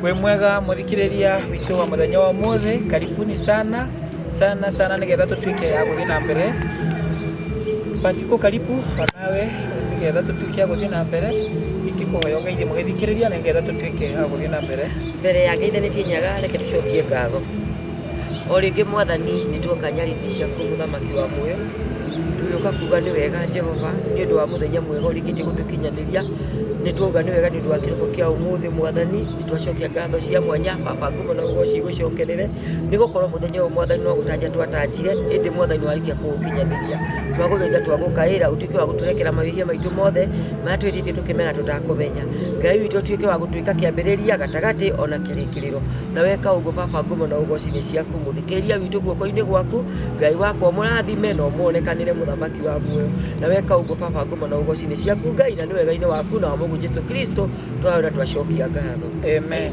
Wĩ mwega mũthikĩrĩria witũ wa mũthenya wa ũmũthĩ, karibuni sana sana sana nĩgetha tũtuĩke a gũthiĩ na mbere. Wanjikũ karibu onawe nĩgetha tũtuĩke a gũthiĩ na mbere. Ingĩkũhoya ũgeithie mũgĩthikĩrĩria nĩgetha tũtuĩke a gũthiĩ na mbere. Mbere ya ngeithanĩtie Nyaga reke tũcokie ngatho. O rĩngĩ Mwathani nĩ tuoka nyarĩrĩ ciaku mũthamaki wa muoyo, tũgĩũka kuga nĩ wega Jehova nĩ ũndũ wa mũthenya mwega ũrĩkĩtie gũtũkinyanĩria. Nĩ twauga nĩ wega nĩ ũndũ wa kĩroko kĩa ũmũthĩ Mwathani, nĩ twacokia ngatho cia mwanya baba ngumo na ũgoci igũcokerere, nĩ gũkorwo mũthenya ũyũ Mwathani no gũtanja twatanjire, ĩndĩ Mwathani warĩkia kũũkinyanĩria. Twagũthaitha twagũkaĩra ũtuĩke wa gũtũrekera mawĩhia maitũ mothe marĩa twĩhĩtie tũkĩmenya tũtakũmenya. Ngai witũ ũtuĩke wa gũtuĩka kĩambĩrĩria, gatagatĩ ona kĩrĩkĩrĩro. Na weka ũguo baba ngumo na ũgoci nĩ ciaku, mũthikĩrĩria witũ guoko-inĩ gwaku, Ngai wakwa mũrathime na ũmuonekanĩre mũthamaki wa muoyo. Na weka ũguo baba ngumo na ũgoci nĩ ciaku Ngai, na nĩ wega-inĩ waku na wa Mũrũguo Jesu Kristo twahoya na twacokia ngatho. Amen.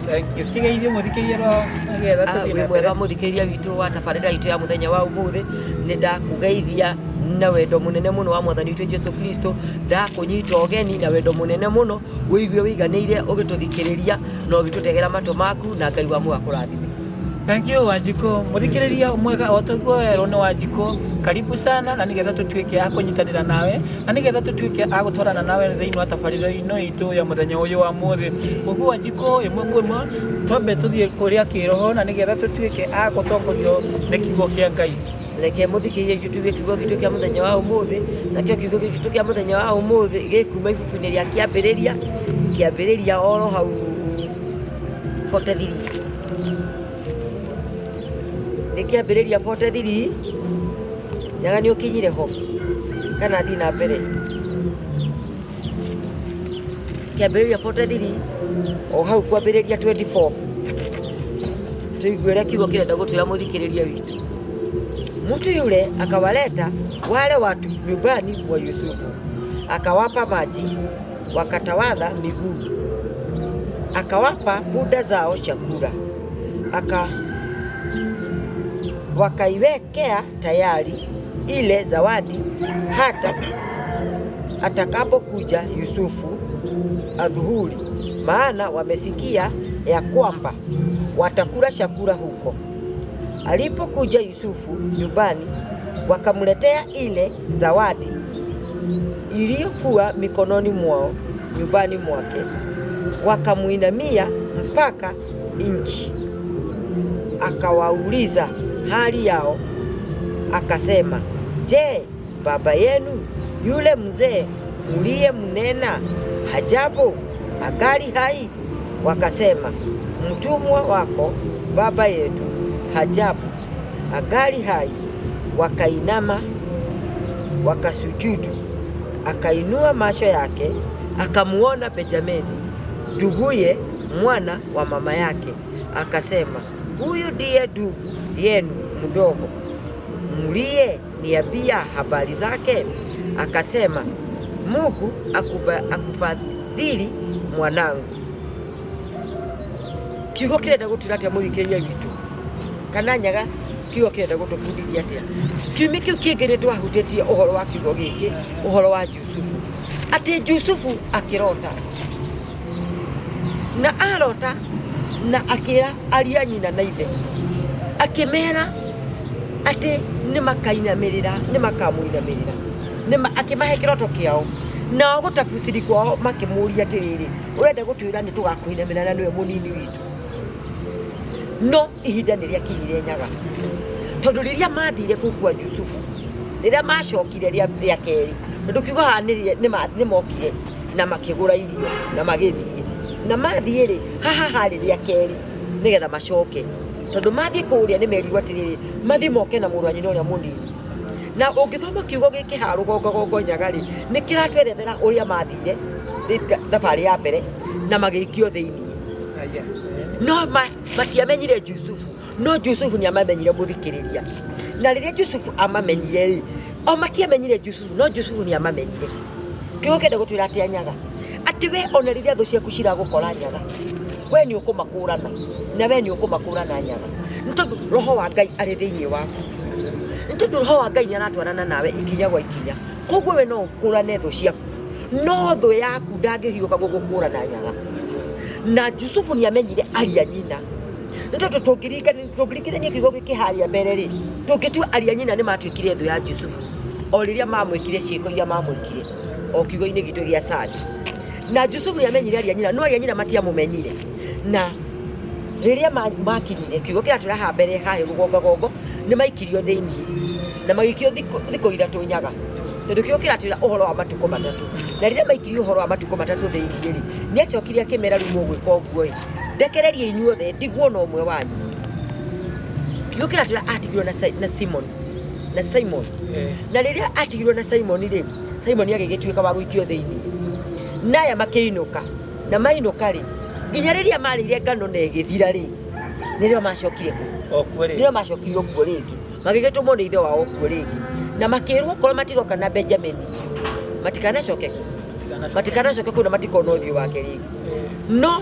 Thank you. Kĩgeithio mũthikĩrĩria ro nĩgetha tũthiĩ Wĩ na mwega mbere. mũthikĩrĩria witũ wa tabarĩra itũ ya mũthenya wa ũmũthĩ, nĩ ndakũgeithia na wendo mũnene mũno wa mwathani witũ Jesu Kristo, ndakũnyita ũgeni na wendo mũnene mũno, ũigue wĩiganĩire ũgĩtũthikĩrĩria na ũgĩtũtegera matũ maku, na Ngai wa muoyo akũrathime. Thank you Wanjikũ. Mũthikĩrĩria mwega o taguo werwo nĩ Wanjikũ, karibu sana na nĩgetha tũtuĩke a kũnyitanĩra nawe na nĩgetha tũtuĩke a gũtwarana nawe thĩinĩ wa tabarĩra ĩno itũ ya mũthenya ũyũ wa mũthĩ. Koguo Wanjikũ ĩmwe kwa ĩmwe twambe tũthiĩ kũrĩa kĩroho na nĩgetha tũtuĩke a gũtongorio nĩ kiugo kĩa Ngai. Reke mũthikĩrĩrie itũ tuge kiugo gitũ kĩa mũthenya wa ũmũthĩ, nakĩo kiugo gitũ kĩa mũthenya wa ũmũthĩ gĩkuma ibuku-inĩ rĩa Kĩambĩrĩria, Kĩambĩrĩria oro hau 43. Nĩ Kĩambĩrĩria 43, Nyaga nĩ ũkinyire ho kana thiĩ na mbere? Kĩambĩrĩria 43 o hau kwambĩrĩria 24 tũigue ũrĩa kiugo kĩrenda gũtwĩra mũthikĩrĩria witũ. Mtu yule akawaleta wale watu nyumbani mwa Yusufu, akawapa maji, wakatawadha miguu, akawapa punda zao chakula, wakaiwekea tayari ile zawadi hata atakapokuja Yusufu adhuhuri, maana wamesikia ya kwamba watakula chakula huko. Alipokuja Yusufu nyumbani, wakamletea ile zawadi iliyokuwa mikononi mwao nyumbani mwake, wakamuinamia mpaka nchi. Akawauliza hali yao, akasema, Je, baba yenu yule mzee mliyemnena hajapo, angali hai? Wakasema, mtumwa wako baba yetu hajapo, angali hai. Wakainama wakasujudu. Akainua macho yake akamuona Benjamini nduguye, mwana wa mama yake, akasema, huyu ndiye ndugu yenu mdogo mliye niambia habari zake? Akasema, Mungu akufadhili mwanangu. Kiugo kĩrenda gũtwĩra atĩa mũthikĩrĩria witũ? Kana Nyaga kiugo kĩrenda gũtũbundithia atĩa? Kiumia kĩu kĩngĩ nĩ twahutĩtie ũhoro wa kiugo gĩkĩ, ũhoro wa Jusufu. Atĩ Jusufu akĩrota. Na arota na akĩra aria nyina na ithe. Akĩmera atĩ nĩ makainamĩrĩra, nĩ makamũinamĩrĩra. Akĩmahe kĩroto kĩao. Nao gũtabuciri kwao makĩmũria atĩrĩrĩ, ũrenda gũtwĩra nĩ tũgakũinamĩrĩra na nĩwe mũnini witũ? No ihinda nĩ rĩakinyire Nyaga. Tondũ rĩrĩa mathire kũu kwa Jusufu, rĩrĩa macokire rĩa kerĩ, tondũ kiugo haha nĩ mokire na makĩgũra irio na magĩthiĩ. Na mathiĩ rĩ, haha harĩ rĩa kerĩ nĩgetha macoke. Tondũ mathiĩ kũrĩa nĩ merirwo atĩrĩrĩ, mathiĩ moke na mũrũ wa nyina ũrĩa mũnini. Na ũngĩthoma kiugo gĩkĩ haha rũgongogongo Nyaga rĩ, nĩ kĩratwerethera ũrĩa mathire thabarĩ ya mbere na magĩikio thĩinĩ. No matiamenyire Jusufu, no Jusufu nĩ amamenyire mũthikĩrĩria. Na rĩrĩa Jusufu amamenyire rĩ, o matiamenyire Jusufu, no Jusufu nĩ amamenyire. Kiugo kĩenda gũtwĩra atĩa Nyaga? Atĩ we ona rĩrĩa thũ ciaku ciragũkora Nyaga, we nĩ ũkũmakũrana, na we nĩ ũkũmakũrana Nyaga. Nĩ tondũ roho wa Ngai arĩ thĩinĩ waku. Nĩ tondũ roho wa Ngai nĩ aratwarana nawe ikinya gwa ikinya. Koguo we no ũkũrane thũ ciaku, no thũ yaku ndangĩhiũka gũgũkũrana Nyaga. Na Jusufu nĩ amenyire aria nyina, nĩ tondũ tũngĩringithania kiugo gĩkĩ harĩa mbere rĩ, tũngĩtua aria nyina nĩ matuĩkire thũ ya Jusufu o rĩrĩa mamwĩkire ciĩko iria mamwĩkire o kiugo-inĩ gitũ gĩa Sadi. Na Jusufu nĩ amenyire aria nyina, no aria nyina matiamũmenyire. Na rĩrĩa makinyire kiugo kĩratwĩra haha mbere haha rũgongagongo, nĩ maikirio thĩinĩ na magĩikio thikũ 3 nyaga, tondũ kiugo kĩratwĩra ũhoro wa matukũ 3. Na rĩrĩa maikirio ũhoro wa matukũ 3 thĩinĩ rĩ, nĩ acokire akĩmera rĩu mũgwĩka ũguo ĩ, ndekererie inyuothe ndigwo na ũmwe wanyu. Kiugo kĩratwĩra atigirwo na Simon, na Simon. Na rĩrĩa atigirwo na Simon rĩ, Simon agĩgĩtuĩka wa gũikio thĩinĩ, na aya makĩinũka. Na mainũka rĩ, nginya rĩrĩa marĩire ngano na ĩgĩthira rĩ, nĩrĩo macokire kũ? O kuo rĩ. Nĩrĩo macokire kuo rĩngĩ, magĩgĩtũmwo nĩ ithe wao kuo rĩngĩ, na makĩrwo okorwo matigoka na Benjamin matikanacoke kuo, matikanacoke kuo na matikona ũthiũ wake rĩngĩ. No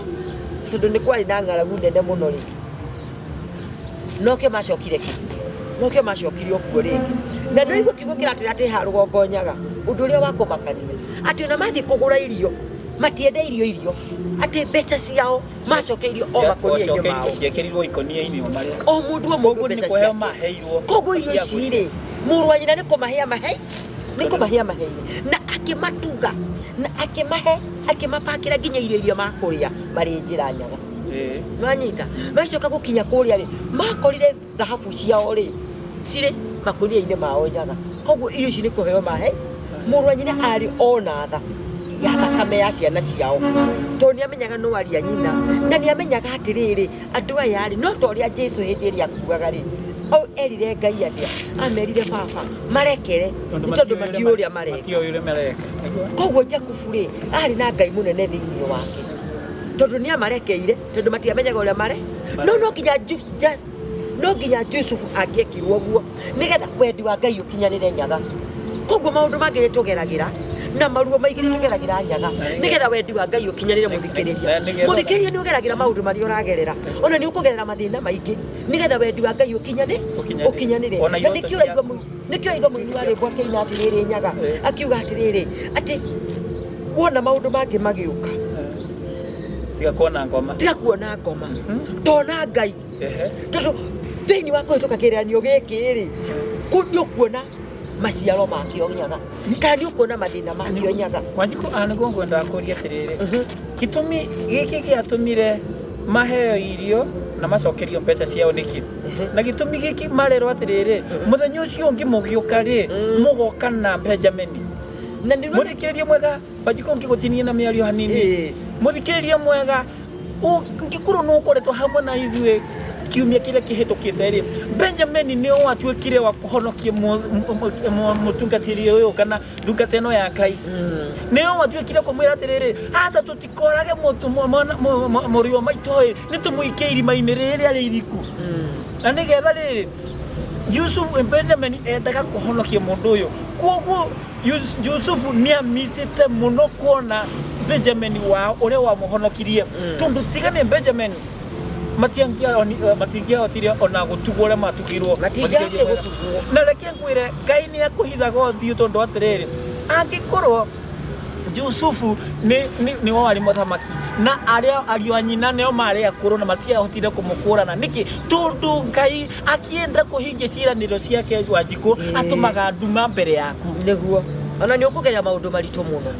tondũ nĩ kwarĩ na ng'aragu nene mũno rĩ, nokĩo macokire kĩ, nokĩo macokire okuo rĩngĩ. Na nĩ ũigua kiugo kĩratwĩra atĩ haha rũgongo nyaga, ũndũ ũrĩa wa kũmakania atĩ ona mathiĩ kũgũra irio matiendeirio irio, atĩ mbeca ciao macokeirio o makũnia-inĩ mao, ciekĩrirwo ikũnia-inĩ o marĩa o mũndũ o mũndũ koguo nĩ mbeca kũheo ciake. maheirwo. Koguo irio ici rĩ, mũrũ wa nyina nĩ kũmahe amahe, nĩ kũmahe amaheire, na akĩmatuga na akĩmahe, akĩmapakĩra nginya irio iria makũrĩa marĩ njĩra nyaga. Nwanyita macoka gũkinya kũrĩa rĩ, makorire thahabu ciao rĩ cirĩ makũnia-inĩ mao nyaga. Koguo irio ici nĩ kũheo mahe. Mũrũ wa nyina arĩ ona tha ya thakame ya ciana ciao, tondũ nĩ amenyaga no aria nyina, na nĩ amenyaga atĩrĩrĩ, andũ aya rĩ, no ta ũrĩa Jesu hĩndĩ ĩrĩa akuaga rĩ, erire Ngai atĩa? Amerire baba marekere nĩ tondũ matiũĩ ũrĩa mareka. Matiũĩ ũrĩa mareka. Koguo Jakubu rĩ, arĩ na Ngai mũnene thĩinĩ wake, tondũ nĩ amarekeire, tondũ matiamenyaga ũrĩa mare. No no nginya Jusufu angĩekirwo ũguo nĩgetha wendi wa Ngai ũkinyanĩre nyaga. Koguo maũndũ mangĩ nĩ tũgeragĩra na maruo maingĩ nĩ tũgeragĩra nyaga nĩgetha wendi wa Ngai ũkinyanĩre. Mũthikĩrĩria, mũthikĩrĩria, nĩ ũgeragĩra maũndũ marĩa ũragerera, ona nĩ ũkũgerera mathĩna maingĩ nĩgetha wendi wa Ngai ũkinyanĩre. Ona Na iroto nĩkĩo ũraigua nĩkĩo ũraigua mũini wa rwĩmbo akĩina atĩrĩrĩ nyaga, akiuga atĩrĩrĩ, atĩ wona maũndũ mangĩ magĩũka, tiga kuona ngoma, tiga kuona ngoma, tona Ngai, tondũ thĩinĩ wa kũhĩtũka kĩgeranio gĩkĩ rĩ, nĩ ũkuona maciaro makĩo nyaga, kana nĩ ũkuona mathĩna makĩo nyaga. Wanjikũ, aha nĩguo ngwendaga kũria atĩrĩrĩ, gĩtũmi gĩkĩ gĩatũmire maheo irio na macokerio mbeca ciao nĩkĩ? Na gĩtũmi gĩkĩ marerwo atĩrĩrĩ, mũthenya ũcio ũngĩ mũgĩũka rĩ, mũgoka na Benjamin. Na nĩ Mũthikĩrĩria mwega, Wanjikũ, ngĩgũtinie na mĩario hanini. Mũthikĩrĩria mwega, ngĩkorwo nĩ ũkoretwo hamwe na ithuĩ kiumia kĩrĩa kĩhĩtũkĩte rĩ, Benjamin nĩ watuĩkire wa kũhonokia mũtungatĩri ũyũ kana ndungata ĩno ya Ngai. Nĩo watuĩkire kũmwĩra atĩrĩrĩ, aca tũtikorage mũriũ wa maitũ ĩ, nĩ tũmũikie irima-inĩ rĩrĩa rĩ iriku. Na nĩgetha rĩrĩ, Yusuf Benjamin endaga kũhonokia mũndũ ũyũ, koguo Yusufu nĩ amicĩte mũno kuona Benjamin wao ũrĩa wamũhonokirie, tondũ tiga nĩ Benjamin matingĩahotire ona gũtugwo ũrĩa matugirwo. Matingĩahotire gũtugwo. Na reke ngwĩre, Ngai nĩ akũhithaga ũthiũ, tondũ atĩrĩrĩ, angĩkorwo Jusufu nĩ warĩ mũthamaki na arĩa ariũ a nyina nĩo marĩ akũrũ na matiahotire kũmũkũrana nĩkĩ? Tondũ Ngai akĩenda kũhingia ciĩranĩro ciake, Wanjikũ, atũmaga nduma mbere yaku. Nĩguo ona nĩ ũkũgerera maũndũ maritũ mũno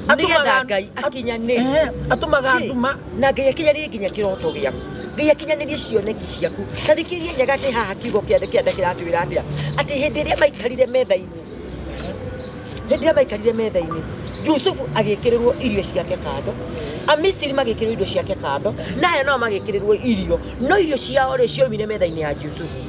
nĩgetha Ngai akinyanĩrie. Atũmaga Kĩ? nduma. Na Ngai akinyanĩrie nginya kĩroto gĩaku, Ngai akinyanĩrie cioneki ciaku. Ta thikĩrĩria nyaga, atĩ haha kiugo kĩa kĩratwĩra atĩa? Atĩ hĩndĩ ĩrĩa maikarire metha-inĩ, hĩndĩ ĩrĩa maikarire metha-inĩ, Jusufu agĩkĩrĩrwo irio ciake kando, Amisiri magĩkĩrĩrwo irio ciake kando, na aya nao magĩkĩrĩrwo irio, no irio ciao rĩ, ciaumire metha-inĩ ya Jusufu.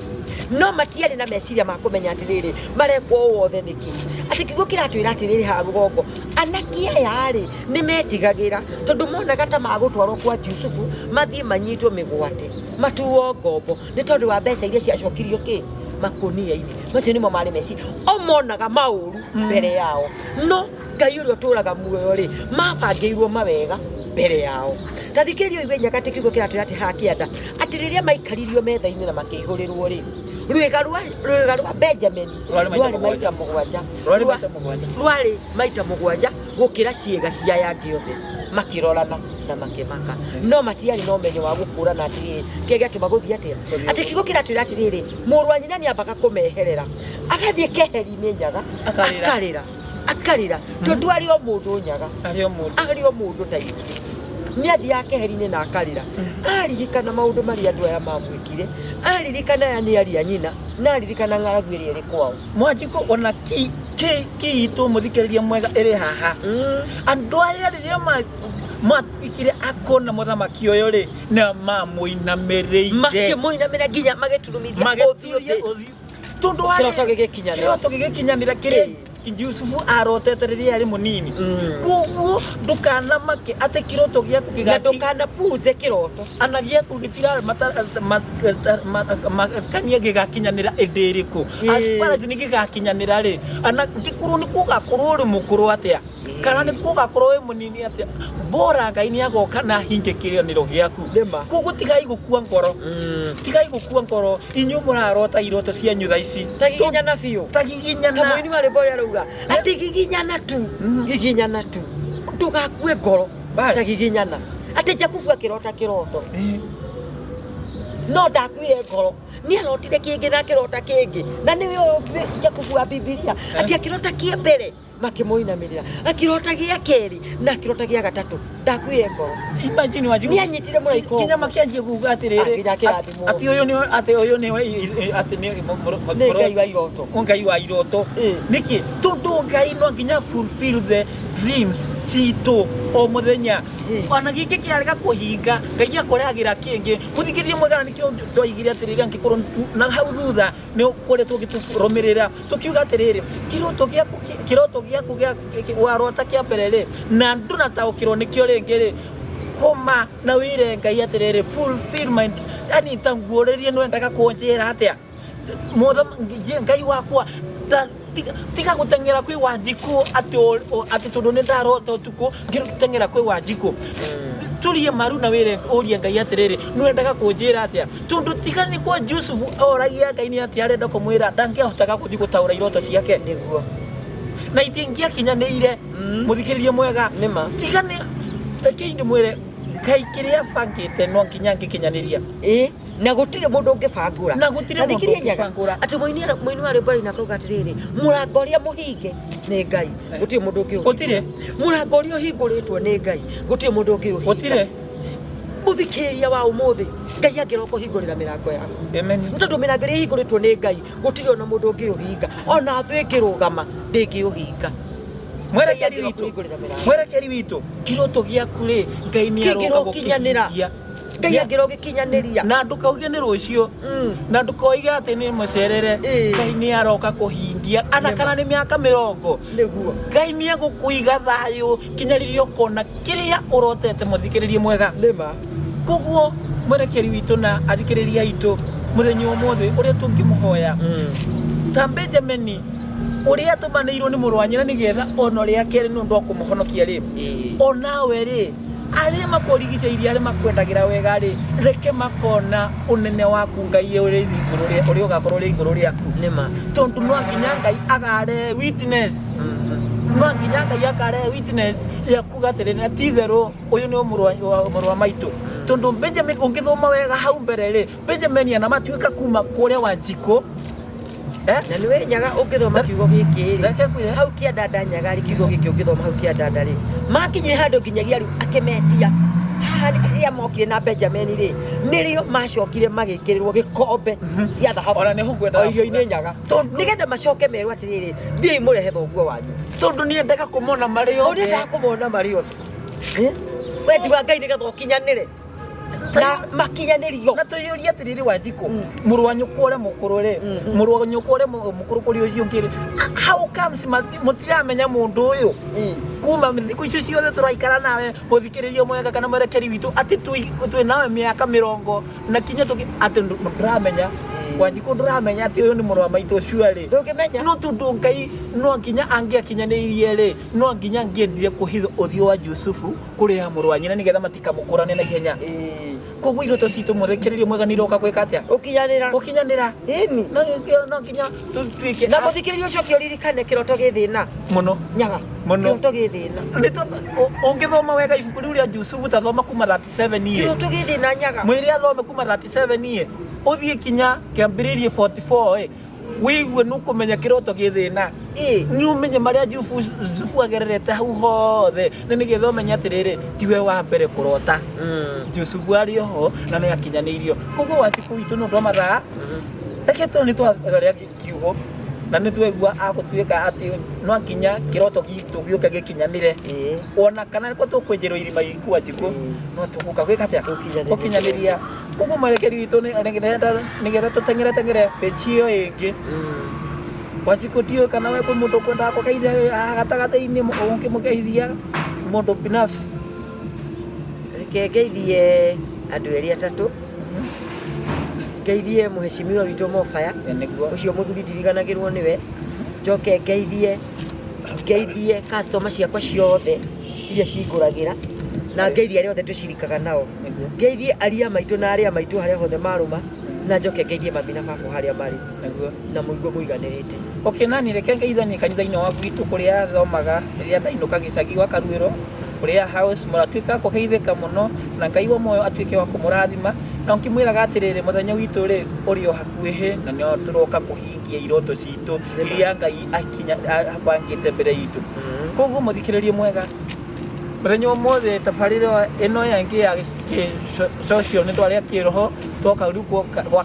No matiarĩ na meciria ma kũmenya atĩrĩrĩ, marekwo ũũ othe nĩkĩ. Atĩ kiugo kĩratwĩra atĩrĩrĩ haha rũgongo, anake aya rĩ, nĩ metigagĩra tondũ monaga ta magũtwarwo kwa Jusufu mathiĩ manyitwo mĩgwate, matuo ngombo nĩ tondũ wa mbeca iria ciacokirio kĩ makũnia-inĩ. Macio nĩmo marĩ meciria o monaga maũru mbere yao, no Ngai ũrĩa ũtũraga muoyo rĩ, mabangĩirwo mawega mbere yao. Ta thikĩrĩria ũigue nyaga, atĩ kiugo kĩratwĩra atĩ haha kĩanda, atĩ rĩrĩa maikaririo metha-inĩ na makĩihũrĩrwo rĩ, Rwĩga rwa Benjamin Rwarĩ maita rwarĩ maita mũgwanja. Rwarĩ maita mũgwanja. Rwarĩ maita mũgwanja gũkĩra ciĩga cia yangĩ othe. Makĩrorana na makĩmaka, no matiarĩ na ũmenyo wa gũkũrana atĩrĩrĩ, kĩrĩa gĩatũma gũthiĩ atĩa. Gũthiĩ Atĩ kiugo kĩratwĩra atĩrĩrĩ, mũrũ wa nyina nĩambaga kũmeherera, agathiĩ keheri-inĩ nyaga, Akarĩra. Akarĩra, akarĩra, tondũ arĩ o mũndũ nyaga. Arĩ o mũndũ. Arĩ o mũndũ ta ithuĩ, nĩ athiaga keheri-inĩ na akarĩra, aririkana maũndũ marĩa andũ aya mamwĩkire, aririkana aya nĩ aria nyina, na aririkana ng'aragu ĩrĩa ĩrĩ kwao. Mwanjikũ ona ki ki ki itũ, mũthikĩrĩria mwega, ĩrĩ haha. Andũ arĩa rĩrĩa matuĩkire akona mũthamaki ũyũ rĩ, na mamũinamĩrĩire. Makĩmũinamĩra nginya magĩturumithia ũthiũ Magĩturia thĩ. ũthiũ tondũ warĩ- Kĩroto gĩgĩkinyanĩra. Kĩroto gĩgĩkinyanĩra kĩrĩa Yusufu arotete rĩrĩa arĩ mũnini. Koguo ndũkanamake atĩ kĩroto gĩaku Na gĩgaki ndũkanapuze kĩroto. Ana gĩaku gĩtiramakania gĩgakinyanĩra ĩndĩ ĩrĩkũ. As far as nĩ gĩgakinyanĩra rĩ, ana ngĩkorwo nĩ gũgakorwo ũrĩ mũkũrũ atĩa kana nĩ gũgakorwo wĩ mũnini atĩa, bora Ngai nĩ agoka na hinge kĩrĩanĩro gĩaku. Nĩma. Koguo tigai gũkua ngoro, tigai gũkua ngoro inyuĩ mũrarota iroto cianyu thaa ici. Ta giginyana biũ. Ta giginyana. Ta mũini wa rwĩmbo ũrĩa arauga atĩ giginyana tu, giginyana tu, ndũgakue ngoro. Bas. Ta giginyana atĩ Jakubu akĩrota kĩroto no ndakuire ngoro, nĩ arotire kĩngĩ na akĩrota kĩngĩ, na nĩwe ũyũ Jakubu wa Bibilia, atĩ akĩrota kĩa mbere makĩmũinamĩrĩra, akĩrota gĩa kerĩ na akĩrota gĩa gatatũ, ndakuire ngoro. Imagine, Wanjikũ, Nĩ anyitire mũraika nginya ũguo. makĩanjia kuga atĩrĩrĩ, Nginya akĩrathimwo. Atĩ ũyũ nĩ, atĩ ũyũ nĩwe, atĩ nĩ Nĩ Ngai wa iroto. Ngai wa iroto. Nĩkĩ? Tondũ Ngai no nginya fulfill the dreams citũ o mũthenya. Ona gĩkĩ kĩarega kũhinga, Ngai akoragĩra kĩngĩ. Mũthikĩrĩrie mwega, nĩkĩo twaigire atĩrĩrĩ, angĩkorwo na hau thutha nĩ ũkoretwo ũgĩtũrũmĩrĩra, tũkiuga atĩrĩrĩ, kĩroto gĩaku warota kĩa mbere rĩ, na ndũnataũkĩrwo nĩkĩo rĩngĩ rĩ, koma na wĩre Ngai atĩrĩrĩ, fulfill my, yani tanguũrĩrie nĩwendaga kũnjĩra atĩa. Ngai wakwa, tiga gũteng'era kwĩ Wanjikũ atĩ atĩ tondũ nĩ ndarota ũtukũ ngĩteng'era kwĩ Wanjikũ. Turie maru na wĩre, ũrie Ngai atĩrĩrĩ, nĩwendaga kũnjĩra atĩa? Tondũ tiga nĩ kwa Jusufu oragia Ngai nĩ atĩa arenda kũmwĩra, ndangĩahotaga gũthiĩ gũtaũra iroto ciake na itingĩakinyanĩire. Mũthikĩrĩrie mwega, Nĩma. Tiga nĩ, rekei ndĩmwĩre, Ngai kĩrĩa abangĩte no nginya angĩkinyanĩria. Ĩ, na gũtirĩ mũndũ ũngĩbangũra. Na gũtirĩ Na mũndũ thikĩrĩria nyaga, ũngĩbangũra. Atĩ mũini wa rwĩmbo rĩna akauga atĩrĩrĩ, mũrango ũrĩa mũhinge nĩ Ngai, gũtirĩ mũndũ ũngĩũhinga. Gũtirĩ. Mũrango ũrĩa ũhingũrĩtwo nĩ Ngai, gũtirĩ mũndũ ũngĩũhinga. Gũtirĩ. Mũthikĩrĩria wa ũmũthĩ, Ngai angĩroka kũhingũrĩra mĩrango yaku, Amen. nĩ tondũ mĩrango ĩrĩa ĩhingũrĩtwo nĩ Ngai, gũtirĩ ona mũndũ ũngĩũhinga, ona thũ ĩngĩrũgama ndĩngĩũhinga. Mwerekeri Ngai angĩroka witũ, kũhingũrĩra mĩrango. Mwerekeri witũ, kĩroto gĩaku rĩ, Ngai nĩ aroka Kĩngĩrokinyanĩra. gũkĩhingia. Ngai angĩrogĩkinyanĩria. Na ndũkauge nĩ rũciũ, na ndũkoige atĩ nĩ mũcerere. Ngai nĩ aroka kũhingia ana kana nĩ mĩaka 80. Ngai nĩ egũkũiga thayũ kinya rĩrĩa ũkona kĩrĩa ũrotete, mũthikĩrĩrie mwega. Koguo mwerekeri witũ na athikĩrĩria aitũ, mũthenya ũmũthĩ ũrĩa tũngĩmũhoya, ta Benjamini ũrĩa atũmanĩirwo nĩ mũrũ wa nyina nĩgetha ona ũrĩa kerĩ nĩ ũndũ wa kũmũhonokia rĩ, onawe rĩ, arĩa makũrigicĩirie, arĩa makwendagĩra wega rĩ, reke makona ũnene waku Ngai ũrĩ igũrũ ũrĩa ũgakorwo ũrĩ igũrũ rĩaku. Tondũ no nginya Ngai agare witness, no nginya Ngai akare witness ya kuga atĩrĩrĩ, na ti itherũ ũyũ nĩ mũrũ wa maitũ. Tondũ Benjamin, ũngĩthoma wega hau mbere rĩ, Benjamin ana matuĩka kuma kũrĩa Wanjikũ, eh? Na nĩwe nyaga, ũngĩthoma kiugo gĩkĩ rĩ, Reke ngwĩre. Hau kĩandanda nyaga rĩ, kiugo gĩkĩ ũngĩthoma hau kĩandanda rĩ, makinyire handũ nginyagia rĩu akĩmetia haha rĩrĩa mokire na Benjamin rĩ, nĩrĩo macokire magĩkĩrĩrwo gĩkombe gĩa thahabu. Ona nĩho ngwendaga O irio-inĩ kuga. nyaga, Tondũ- nĩgetha macoke merwo atĩrĩrĩ, thiĩi mũrehe thoguo wanyu. Tondũ nĩendaga kũmona marĩ Ũrĩa othe. endaga kũmona marĩ othe. Eh? Wendi wa Ngai nĩgetha ũkinyanĩre na makinyanĩrio. Na tuyũrie atĩrĩrĩ, Wanjikũ, mũrũ wa nyũkwa ũrĩa mũkũrũ rĩ, mũrũ wa nyũkwa ũrĩa mũkũrũ kũrĩ ũcio ũngĩ rĩ, how comes mũtiramenya mũndũ ũyũ kuma thikũ icio ciothe tũraikara nawe, mũthikĩrĩrio mwega kana mwerekeri witũ, atĩ twĩ nawe mĩaka 40 na kinya tũkĩ atĩ ndũramenya, Wanjikũ, ndũramenya atĩ ũyũ nĩ mũrũ wa maitũ surely? Ndũngĩmenya. No tondũ Ngai no nginya angĩakinyanĩirie rĩ, no nginya angĩendire kũhitha ũthiũ wa Jusufu kũrĩ ya mũrũ wa nyina nĩgetha matikamũkũrane na ihenya. Koguo iroto citũ, mũthikĩrĩria mwega, nĩ iroka gwĩka atĩa? Ũkinyanĩra. Gũkinyanĩra. Ĩni. No nginya tũtuĩke Na mũthikĩrĩria ũcoke ũririkane kĩroto gĩ thĩna. Mũno. Nyaga. Mũno. Kĩroto gĩ thĩna. Ũngĩthoma wega ibuku rĩu rĩa Jusufu, tathoma kuma 37 iĩ. Kĩroto gĩ thĩna, Nyaga. Mwĩrĩ athome kuma 37 iĩ, ũthiĩ kinya kĩambĩrĩrie 44 ĩ, wĩigue nĩ ũkũmenya kĩroto gĩ thĩna. Nĩ ũmenye marĩa Jusufu agererete hau hothe, na nĩgetha ũmenye atĩrĩrĩ, tiwe wa mbere kũrota. Jusufu arĩ oho na nĩ akinyanĩirio. Koguo Wanjikũ witũ, nĩ ũndũ wa mathaa, reke tondũ nĩ twarĩa kiugo na nĩ twegua agũtuĩka atĩ no nginya kĩroto gitũ gĩũke gĩkinyanĩre, ona kana nĩko tũkwenjerwo irima iku, Wanjikũ, no tũgũka gwĩka atĩa? Gũkinyanĩria. Gũkinyanĩria. Koguo mwerekeri witũ, nĩgetha tũteng'ere teng'ere page ĩyo ĩngĩ. Wanjikũ, ndiũĩ kana we kwĩ mũndũ ũkwendaga kũgeithia haha gatagatĩ-inĩ, ũngĩmũgeithia mũndũ binafsi. Reke ngeithie andũ erĩ atatũ. Ngeithie mũheshimiwa witũ Mofaya. Nĩguo. Ũcio mũthuri ndiriganagĩrwo nĩwe. Njoke ngeithie customer ciakwa ciothe iria cingũragĩra, na ngeithie arĩa othe tũcirikaga nao. Ngeithie aria maitũ na arĩa maitũ harĩa hothe marũma, na njoke ngeithie mami na baba harĩa marĩ. Na mũigue mũiganĩrĩte. Okay, nani reke ngeithanie kanitha-inĩ wa gwitũ kũrĩa thomaga rĩrĩa ndainũka gĩcagi gwa Karuĩro, kũrĩa house mũratuĩka kũgeithĩka mũno, na Ngai wa muoyo atuĩke wa kũmũrathima, na ũkĩmwĩraga atĩrĩrĩ, mũthenya witũ rĩ ũrĩ o hakuhĩ na nĩo tũroka kũhingia iroto citũ iria Ngai akinya abangĩte mbere itũ. Koguo mũthikĩrĩrie mwega, mũthenya ũmũthĩ tabarĩra ĩno yangĩ ya social nĩ twarĩa kĩroho twoka rĩu gwa